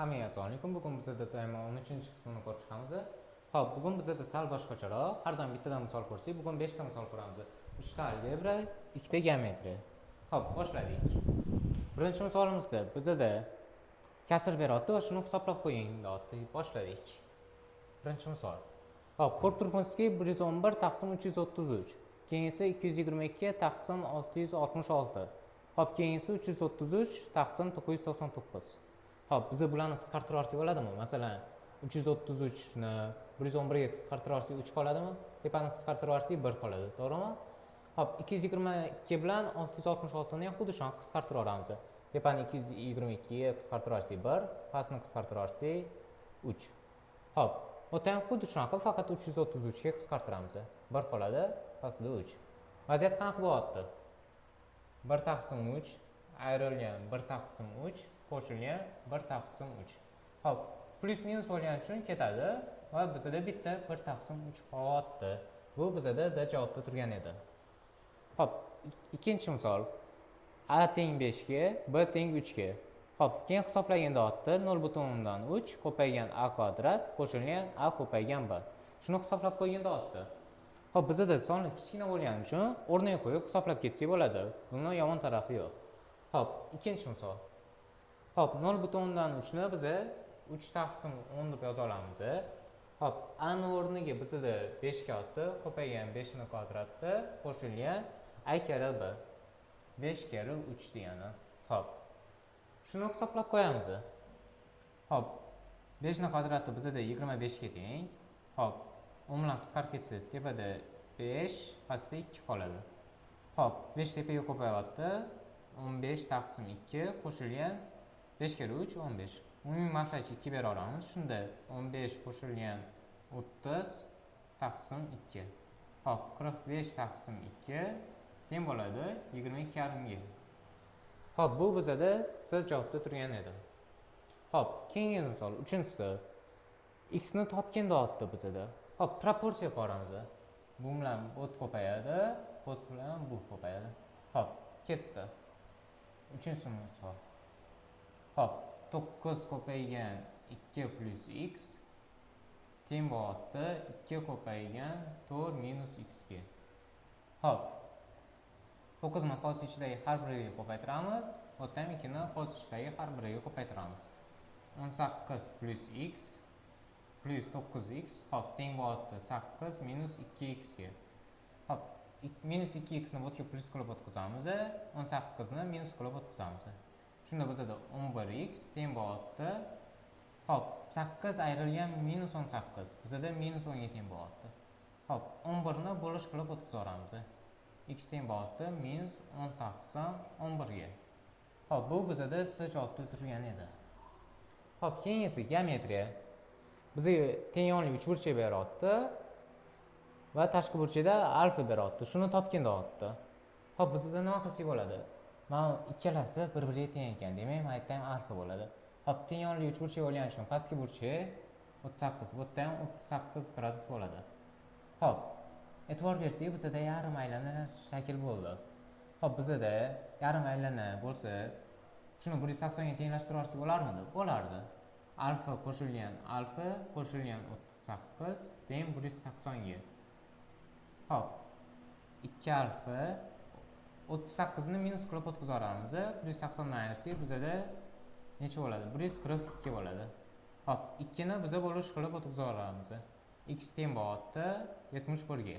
Hammaga assalomu alaykum. Bugun bizada tema 13-qismini ko'rib chiqamiz. Xo'p, bugun bizada sal boshqacharoq. Har doim bittadan misol ko'rsak, bugun 5 ta misol ko'ramiz. 3 ta algebra, 2 ta geometriya. Xo'p, boshladik. Birinchi misolimizda bizada kasr beryapti va shuni hisoblab qo'ying deyapti. Boshladik. Birinchi misol. Xo'p, ko'rib turibmizki, 111 taqsim 333. Keyingisi 222 taqsim 666. Xo'p, keyingisi 333 taqsim 999. Xo'p, biz bularni qisqartira olsak bo'ladimi? Masalan, 333 ni 111 ga qisqartira olsak 3 qoladimi? Tepani qisqartirib olsak 1 qoladi, to'g'rimi? Xo'p, 222 bilan 666 ni ham xuddi shunaqa qisqartirib olamiz. Tepani 222 ga qisqartirib olsak 1, pastni qisqartirib olsak 3. Xo'p, bu yerda ham xuddi shunaqa, faqat 333 ga qisqartiramiz. 1 qoladi, pastida 3. Vaziyat qanaqa bo'lyapti? 1 taqsim 3 ayrilgan 1 taqsim 3 qo'shilgan 1 taqsim 3. Xo'p, plyus minus bo'lgani uchun ketadi va bizada bitta 1 taqsim 3 qolyapti. Bu bizada D javobda turgan edi. Xo'p, ikkinchi misol. A teng 5 ga, B teng 3 ga. Xo'p, keyin hisoblaganda otdi 0,3 ko'paygan a kvadrat qo'shilgan a ko'paygan b. Shuni hisoblab qo'yganda otdi. Xo'p, bizada soni kichkina bo'lgani uchun o'rniga qo'yib hisoblab ketsak bo'ladi. Buni yomon tarafi yo'q. Xo'p, ikkinchi misol. Xo'p, 0,3 ni biza 3 taqsim 10 deb yoza olamiz. Xo'p, a ni o'rniga bizada 5 ga otdi, ko'paygan 5 ni kvadrati qo'shilgan a karra b. 5 karra 3 degani. Xo'p. Shuni hisoblab qo'yamiz. Xo'p, 5 ni kvadrati bizada 25 ga teng. Xo'p, 10 bilan qisqarib ketsa, tepada 5, pastda 2 qoladi. Xo'p, 5 tepaga ko'payyapti. 15 taqsim 2 qo'shilgan 5 karra 3 15. Umumiy mahraj 2 bera olamiz. Shunda 15 qo'shilgan 30 taqsim 2. Xo'p, 45 taqsim 2 teng bo'ladi 22,5 ga. Xo'p, bu bizada C javobda turgan edi. Xo'p, keyingi misol, uchinchisi. X ni topgin deyapti bizada. Xo'p, proporsiya ko'ramiz. Bu bilan bu ko'payadi, bu bilan bu ko'payadi. Xo'p, ketdi. Uchinchi misol. Xo'p, 9 ko'paygan 2 plus x teng bo'lyapti 2 ko'paygan 4 minus x ga. Xo'p. 9 ni qavs ichidagi har biriga ko'paytiramiz. Bu yerda ham 2 ni qavs ichidagi har biriga ko'paytiramiz. 18 plus x plus 9x, xo'p, teng bo'lyapti 8 minus 2x ga. Xo'p, minus 2x ni bu yerga plyus qilib o'tkazamiz, 18 ni minus qilib o'tkazamiz. Shunda bizada 11x teng bo'lyapti. Xo'p, 8 ayrilgan minus 18 bizada minus 10 ga teng bo'lyapti. Xo'p, 11 ni bo'lish qilib o'tkazaveramiz. X teng bo'lyapti minus 10 taqsim 11 ga. Xo'p, bu bizada C javobda turgan edi. Xo'p, keyingisi geometriya. Bizga teng yonli uchburchak beryapti va tashqi burchakda alfa beryapti. Shuni topgin deyapti. Xo'p, bizda nima qilsak bo'ladi? Mana ikkalasi bir-biriga teng ekan, demak, mana yerda ham alfa bo'ladi. Xo'p, teng yonli uchburchak bo'lgani uchun pastki burchak 38, bu yerda ham 38 gradus bo'ladi. Xo'p, e'tibor bersak, bizada yarim aylana shakl bo'ldi. Xo'p, bizada yarim aylana bo'lsa, shuni 180 ga tenglashtirib olsak bo'larmidi? Bo'lardi. Alfa qo'shilgan alfa qo'shilgan 38 teng 180 ga. Xo'p, 2 alfa 38 ni minus qilib o'tkazib 180 dan ayirsak bizada necha bo'ladi? 142 bo'ladi. Xo'p, 2 ni biza bo'lish qilib o'tkazib olamiz. X teng bo'lyapti 71 ga.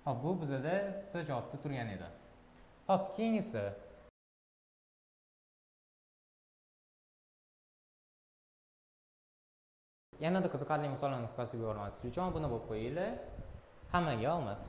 Xo'p, bu bizada C javobda turgan edi. Xo'p, keyingisi yanada qiziqarli misollarni kuzatib bormaslik uchun obuna bo'lib qo'yinglar. Hammaga omad.